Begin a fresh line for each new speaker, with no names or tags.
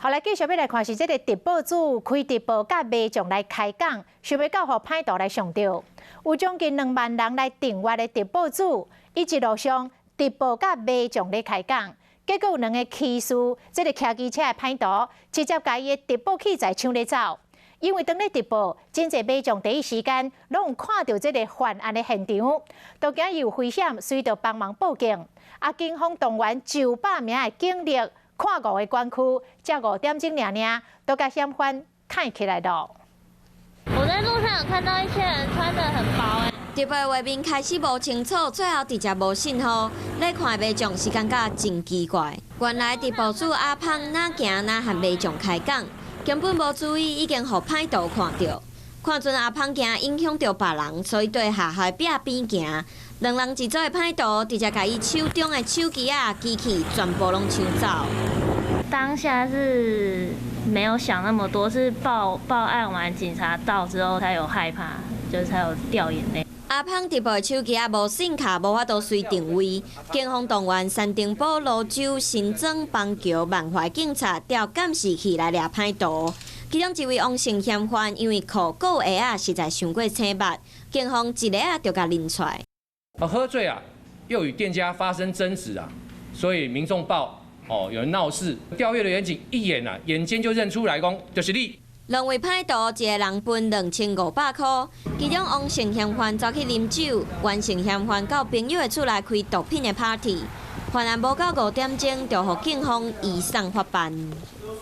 好來，繼續欲來看是這个直播主開直播，佮民眾來開講，想欲到予歹徒來上著。有將近2萬人來訂閱的直播主，伊一路上直播佮民眾咧開講，結果有兩个騎士，這个騎機車的歹徒，直接共伊的直播器材搶咧走。因為當咧直播，真濟民眾第一時間攏有看著這个犯案的現場，都驚伊有危險，所以就幫忙報警。啊，警方動員900名的警力，看五个管區，才5點鐘爾爾，都共嫌犯銼起來囉。
我在路上有看到一些人穿得很薄，欸。
直播畫面開始無清楚，最後直接無信號。咧看民眾是感覺真奇怪。原來直播主阿胖哪行哪和民眾開講，根本無注意，已經予歹徒看著。看準阿胖驚影響著別人，所以對學校壁邊行。兩人一組的歹徒直接共伊手中的手機仔機器全部攏搶走。
當下是沒有想那麼多，是報案完，警察到之後才有害怕，就是才有掉眼淚。
阿胖直播的手機仔無線卡，無法度隨定位。警方動員山頂埔、蘆洲、新莊、邦橋、萬華警察調監視器來掠歹徒。其中一位王姓嫌犯，因為褲閣鞋仔實在傷過醒目，警方一下仔就共認出來。
喝醉啊，又與店家發生爭執啊，所以民眾報哦，有人鬧事，調閱的員警一眼啊，眼尖就認出來，講就是你。
兩位歹徒一个人分2500箍，其中王姓嫌犯走去啉酒，袁姓嫌犯到朋友的厝內開毒品的 party，犯案無夠5點鐘就予警方移送法辦。